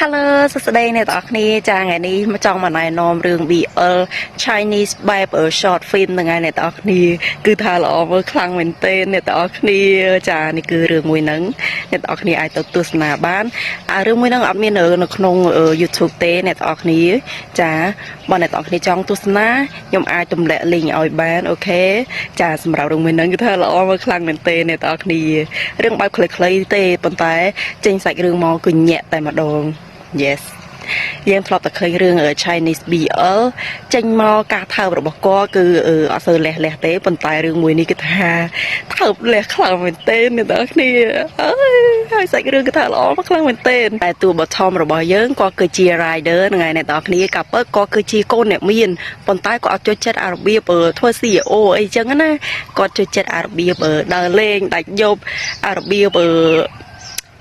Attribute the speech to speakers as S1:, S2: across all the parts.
S1: Hello សួស្តីអ្នកទាំងអស់គ្នាចាថ្ងៃនេះមកចង់មកណែនាំរឿង BL Chinese បែប short film ហ្នឹងហើយអ្នកទាំងអស់គ្នាគឺថាល្អមើលខ្លាំងមែនទែនអ្នកទាំងអស់គ្នាចានេះគឺរឿងមួយហ្នឹងអ្នកទាំងអស់គ្នាអាចទៅទស្សនាបានអារឿងមួយហ្នឹងអត់មាននៅក្នុង YouTube ទេអ្នកទាំងអស់គ្នាចាបើអ្នកទាំងអស់គ្នាចង់ទស្សនាខ្ញុំអាចទម្លាក់ link ឲ្យបាន okay ចាសម្រាប់រឿងមួយហ្នឹងគឺថាល្អមើលខ្លាំងមែនទែនអ្នកទាំងអស់គ្នារឿងបែបខ្លីៗទេប៉ុន្តែចេញសាច់រឿងមកគឺញាក់តែម្ដង Yes យើងធ្លាប់តែឃើញរឿង Chinese BL ចេញមកការថើបរបស់គាត់គឺអត់សូវលះលះទេប៉ុន្តែរឿងមួយនេះគឺថាថើបលះខ្លាំងមែនទែនអ្នកនរគ្នាអើយហើយសាច់រឿងគឺថាល្អមកខ្លាំងមែនទែនតែតួ bottom របស់យើងក៏គឺជា rider ហ្នឹងហើយអ្នកនរគ្នាកាពើក៏គឺជាកូនអ្នកមានប៉ុន្តែក៏អត់ចូលចិត្តអារបៀបធ្វើ CEO អីចឹងណាគាត់ចូលចិត្តអារបៀបដើរលេងដាច់យប់អារបៀប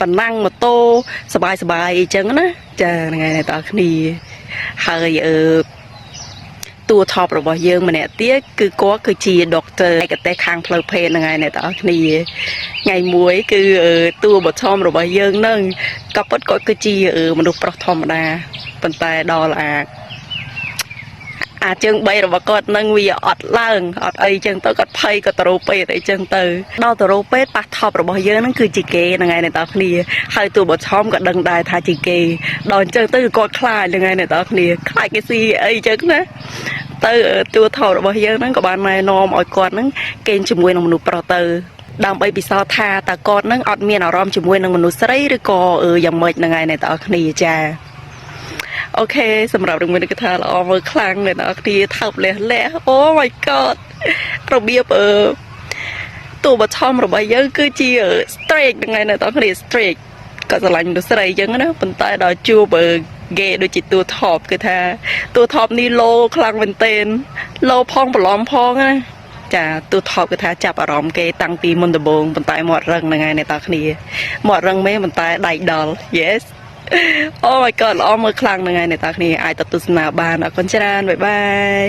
S1: ប៉ណ្ណាំងម៉ូតូសបាយសបាយអីចឹងណាចាហ្នឹងហើយអ្នកទាំងអស់គ្នាហើយអឺតួ top របស់យើងម្នាក់ទៀតគឺគាត់គឺជា doctor ឯកទេសខាងផ្លូវភេទហ្នឹងហើយអ្នកទាំងអស់គ្នាថ្ងៃមួយគឺតួ bottom របស់យើងហ្នឹងក៏ពិតគាត់គឺជាមនុស្សប្រុសធម្មតាប៉ុន្តែដល់អាជើង3របស់គាត់នឹងវាអត់ឡើងអត់អីចឹងទៅគាត់ភ័យគាត់ទៅរកពេទ្យអីចឹងទៅដល់ទៅរកពេទ្យប៉ះ top របស់យើងហ្នឹងគឺជាគេហ្នឹងហើយអ្នកទាំងគ្នាហើយតួ bottom ក៏ដឹងដែរថាជាគេដល់អញ្ចឹងទៅគឺគាត់ខ្លាចហ្នឹងហើយអ្នកទាំងគ្នាខ្លាចគេស៊ីអីចឹងណាទៅតួ top របស់យើងហ្នឹងក៏បានណែនាំឲ្យគាត់ហ្នឹងគេងជាមួយនឹងមនុស្សប្រុសទៅដើម្បីពិសោធន៍ថាតើគាត់ហ្នឹងអត់មានអារម្មណ៍ជាមួយនឹងមនុស្សស្រីឬក៏យ៉ាងម៉េចហ្នឹងហើយអ្នកទាំងគ្នាចា okay សម្រាប់រឿងមួយនេះគឺថាល្អមើលខ្លាំងអ្នកនរគ្នាថើបលះលះ Oh my God របៀបអឺតួ bottom របស់យើងគឺជា straight ហ្នឹងហើយអ្នកនរគ្នា straight ក៏ស្រឡាញ់មនុស្សស្រីអញ្ចឹងណាប៉ុន្តែដល់ជួបគេដូចជាតួ top គឺថាតួ top នេះលោខ្លាំងមែនទែនលោផងបន្លំផងណាចាតួ top គឺថាចាប់អារម្មណ៍គេតាំងពីមុនដំបូងប៉ុន្តែមាត់រឹងហ្នឹងហើយអ្នកតាគ្នាមាត់រឹងមែនប៉ុន្តែដៃដល់ Yes Oh my God ល្អមើលខ្លាំងហ្នឹងហើយអ្នកតាគ្នាអាចទៅទស្សនាបានអរគុណច្រើន bye bye.